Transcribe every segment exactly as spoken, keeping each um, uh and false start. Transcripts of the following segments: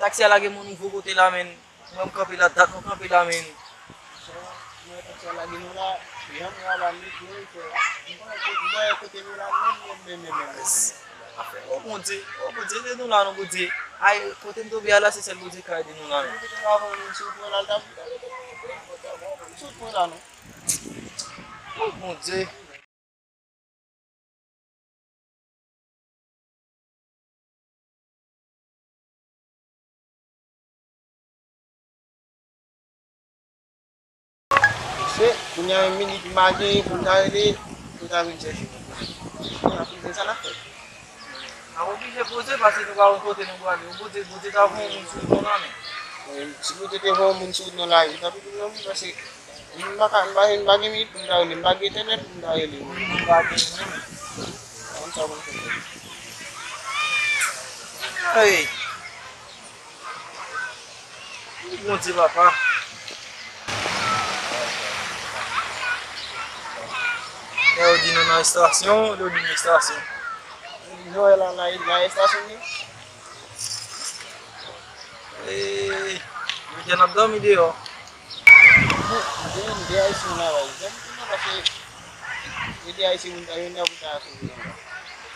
Taksi a lage moun nouvo kote la, menn. Mwen, m kanpe la, dat mwen kanpe la, menn. Mwen, taksi a lage nou la, jan nou a la, nou tou, frè. M pa wè kote, m pa wè kote nou la, menm, menm, menm, menm, menm, menm. Afè, o Bondye, o Bondye, ede nou la, non, Bondye. Ay, kote m tonbe a la, se sèl Bondye ka ede nou la, non. Mwen te konn avan, menm, sou pwen la, l t ap, sou pwen la, non. O Bondye. Se, kounye a, yon minit m pa genyen pou m ta rele, pou ta vin chèche m. Kounye a, pou m fè sa n ap fè. N ap oblije poze, paske nou pa wè kote nou prale. Bondye, Bondye ta voye yon moun sou nou la, non. Si Bondye te voye yon moun sou nou la, li t ap pi pi non, paske M pa ka, m pa, m pa gen minit pou m ta rele, m pa gen entènèt pou m ta rele. M pa gen menm. Konn sa pou m fè. Hey! Bondye papa. Lè yo di nou nan estasyon, yo di nou estasyon. Yo la, la, la estasyon ni. Hey! Jodi a n ap dòmi deyò. Bon, de, de Ayisyen nan la, jan m di nou, paske de Ayisyen moun ta jwenn nan pou ta sou vin anba.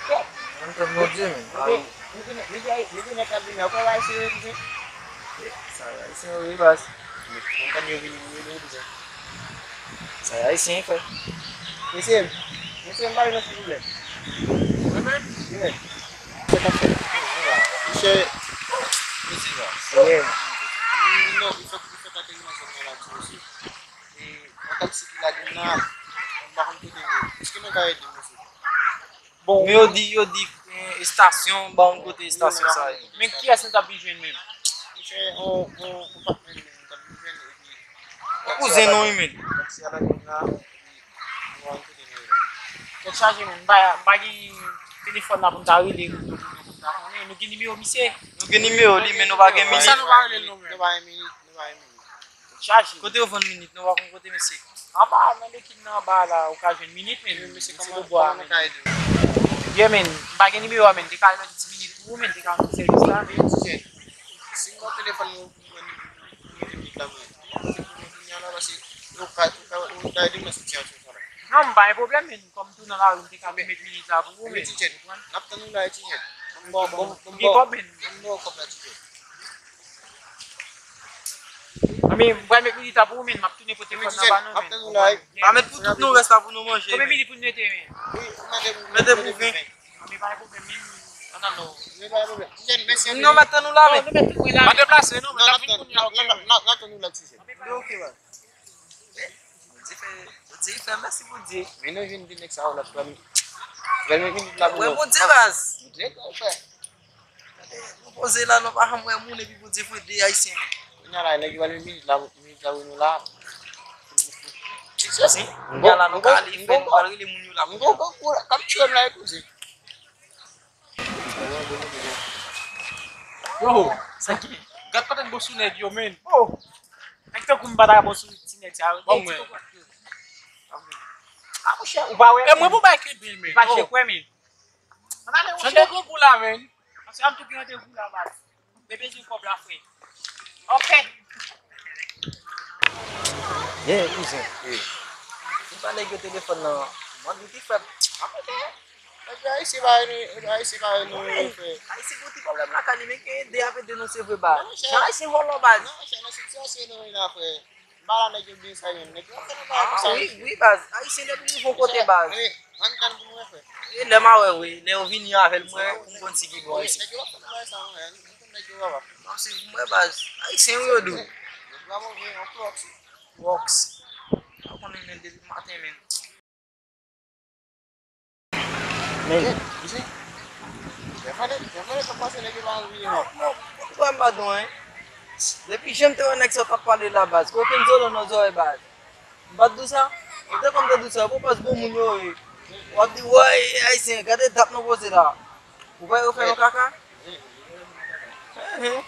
Bon, mwen tann Bondye, men. Mete, mete, mete, mete nèg k ap vini an, ou kwè Ayisyen yo vini? Sa Ayisyen yo ye baz. Mwen tann yo vini pou yo vini. Sa Ayisyen, frè. Mesye, mesye, m pa vin nan ti pwoblèm. Mwen menm? Wi, men. Sa k ap fèt? Misye, mesye, non, li fèk, li fèk ateri nan zòn nan la, ti mesye. E yon taksi ki lage m nan, m pa konn kote l ye. Èske nou ka ede m, mesye? Bon, men yo di, yo di, eh, estasyon, ba yon kote estasyon sa ye. Men kiyès nou t ap vin jwenn menm? Misye, on, on, on patnè nou t ap vin jwenn, epi yon kouzen nou, wi, men. Taksi a lage m nan, epi nou al kote nou ye la. Tèt chaje, men. M pa, m pa gen telefòn la pou m ta rele, pou m ta konnen. Nou gen nimewo misye? Nou gen nimewo li, men nou pa gen minit. Sa nou pa rele l non, men. Nou pa gen minit, nou pa gen minit. Chaje. Kote yo vann minit? Nou pa konn kote mesye. Anba, nan lekip nan anba la, ou ka jwenn minit, men. Wi, mesye, kòman, kòman nou ka ede w? Byen, men, m pa gen nimewo a, men, te ka mete ti minit pou ou, men, te ka mete sèvis la, men. Si m ba w telefòn mwen, ou pou mwen, mete minit la, mwen. Ou konnen kounye a la, paske ou ka, ou ka, ou ka ede m nan sitiyasyon sa la. Non, m pa gen pwoblèm, men, kòm tou nan lari, m te ka mete minit la pou ou, men. Etidyan, n ap tann ou la, etidyan. Ban m ba w, ban m, ban m ba w, ban m ba w kòb la, etidyan. Anben, m pral met minit la pou ou, men m ap tounen pote kòb nan ba nou, men. Pa met pou tout nou, rès la pou nou manje. Konbyen minit pou n mete, men? Mete pou ven. Anben, pa gen pwoblèm, men. Non, non, non. Non, m ap tann ou la, men. Pa deplase, non, men n ap vin kounye a, ok, men. Anben, pa gen pwoblèm. Ok, baz. Bondye fè, Bondye fè, mèsi Bondye. Men nou jwenn de nèg sa yo, l ap pran, pran minit la pou nou. Wè Bondye, baz. Bondye, kòman fè? Gade, nou poze la, nou pa janm wè moun, epi Bondye voye de Ayisyen. Kounye a la, nèg yo pral met minit la, minit la pou nou la. Kounye a la, nou ka ale fè, nou pral rele moun yo la. M gon, gon, gon, k ap tchwe m la, ekoute. Yo, sa ki, gad kote n bon sou nèg yo, men. Oh! Nèg tankou m pa ta bon sou ti nèg sa yo. Bon, mwen. Ah, monchè, ou pa wè. E mwen pou bay kenbe l, men. Fache kwè, men. Chante grangou la, men. Paske ap tou ki randevou la, baz. Mwen bezwen kòb la, frè. Ok. Ye, kouzen. Wi. Ou pa nèg yo telefòn nan. Mande ki fè. Ap ede. Epi Ayisyen pa nou, epi Ayisyen pa nou, frè. Ayisyen gon ti pwoblèm lakay li, men gen de ap ede nou, se vre, baz. Jan Ayisyen vòlò, baz. Non, monchè, nan sitiyasyon nou ye la, frè. M pa la nèg yo byen sa menm. Nèg yo ap fè nou bagay konsa, wi, wi, baz. Ayisyen depi nou gon kote, baz. Ann tann pou nou wè, frè. E lè m a wè, wi. Lè yo vini avè l, mwen, pou m konn si ki bò ayisyen. Nèg yo ap fè nou bagay sa, mwen. Ann tann nèg yo, papa. M ap swiv mwen, baz. Ayisyen, wi, yo dou. Nèg yo ap anvoye yon Crocs. Crocs. Ou konnen, men, depi maten, men. Men. Jèfane, Jèfane, sa pase nèg yo pa anvi non. Bon, bon, bon, m pa don, en. Depi jan m te wè nèg sa w t ap pale la, baz. Kokenn zolo nan zòrèy, baz. M pa t di w sa? Ou te konn te di w sa, bon, baz, bon moun yo ye. W ap di, woy, ayisyen, gade dat nou poze la. Ou pa yo fè yon kaka? Enhen.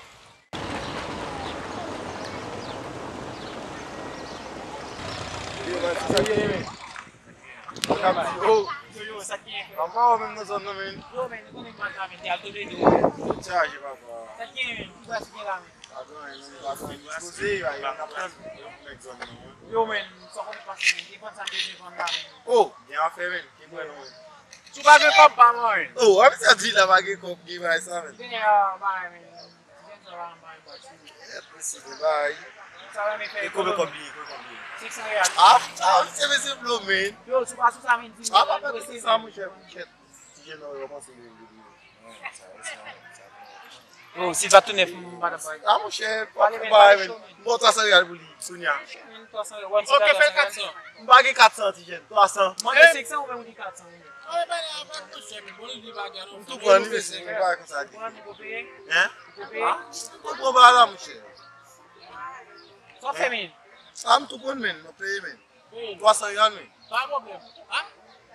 Yo, baz, sa gen, men. Yo, yo, sa gen. Papa, ou menm nan zòn nan, men. Yo, men, nou konnen m pa travay, te al tonbe dou. Tout chaje, papa. Sa k gen, men? Ki bras gen la, men? Pa gen anyen, men, pa gen anyen. Dispoze, a, yo n ap tann. Yo, nèg zòn nan, men. Yo, men, sa w konnen pase, men. Depann sa m bezwen vann la, men. Oh, gen afè, men. Ki pwen nou, men. Si w pa gen kòb, pa mwen. Oh, wè, misye di la pa gen kòb, gen bagay sa, men. Gen, a, bagay, men. Ti jèn sa pa anba yon bwa sou. Kèt, mesye, gen bagay. Sa renmen fè. E konbyen kòb li ye? Konbyen kòb li ye? Senk san reyal. Ah, sa, se mesye blo, men. Yo, sou pa sou sa, men, di m. Ah, pa pèdi sa, monchè, monchè. Ti jèn nan, yo panse li, li, li. Non, sa, sa, sa. Yo, si l pa tou nèf, m pa t ap bay. Ah, monchè, pa bay, men. M ba w twa san reyal pou li, Sonia. Men twa san reyal. Ok, fè l kat san. M pa gen kat san, ti jèn. Twa san. Mande senk san ou menm ou di kat san. M tou pran li, mesye, men pa konsa di. Hein? M tou pran ba la, monchè. Sa w fè, men? Ah, m tou pran, men, m ap peye, men. Twa san riyal, men. Pa pwoblèm. Ah?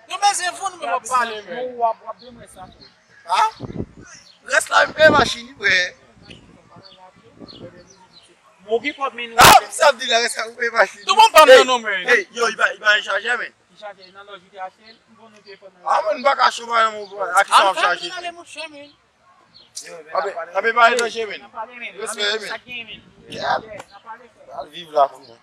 Nou bezwen fon, nou men w ap pale, men. W ap, w ap bezwen sa tou. Ah? Rès la, m peye machin, wi, frè. Mwen ki kòb, men nou. Ah, m sa di la, rès la, m peye machin. Tou bon, pa m nan non, men. Hey, yo, li pa, li pa gen chajè, men. Ki chaje nan lòj ou te achte l, m konn ou telefòn nan. Ah, mwen, m pa ka chomaj nan mwen, a ki sa m ap chaje? Ape, ape pa etanje, men. Respè, men. Al viv la pou mwen.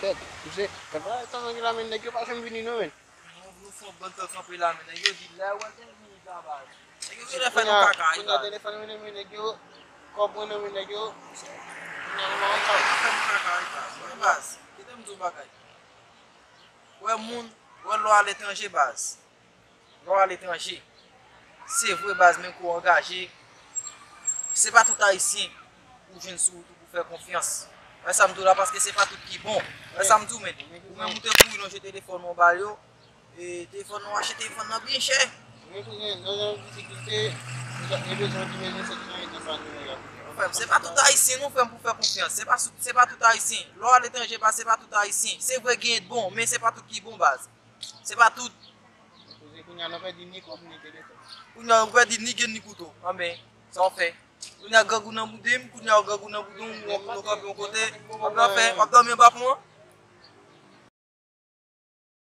Kèt, misye, tanzan ki la, men nèg yo pa janm vini, non, men. Nou, nou fè yon bon tan kanpe la, men nèg yo di lè wè te vini la, baz. Nèg yo genlè fè nou kaka, wi, baz. Telefòn mwen, men nèg yo, kòb mwen, men nèg yo. Kounye a nou pa konn sa. Fè nou kaka, wi, baz. Wi, baz. Kite m di w bagay. Wè moun, wè lè w aletranje, baz. Lè w aletranje, se vre, baz, men kou w angaje, se pa tout Ayisyen ou jwenn sou wout ou pou fè konfyans. Wè sa m di w la, paske se pa tout ki bon. Wè sa m di w, men. Ou menm ou te kouri lonje telefòn ou ba yo, e telefòn ou achte telefòn nan byen chè. Frè m, se pa tout Ayisyen non, frè m, pou fè konfyans. Se pa, se pa tout Ayisyen. Lè w aletranje, baz, se pa tout Ayisyen. Se vre, gen bon, men se pa tout ki bon, baz. Se pa tout. Kounye a nou pèdi ni kòb, ni telefòn. Kounye a nou pèdi ni grenn, ni kouto. Anben, sa w fè? Kounye a grangou nan bouda m, kounye a grangou nan bouda w, w ap kanpe yon kote, w ap fè, w ap dòmi anba pon an.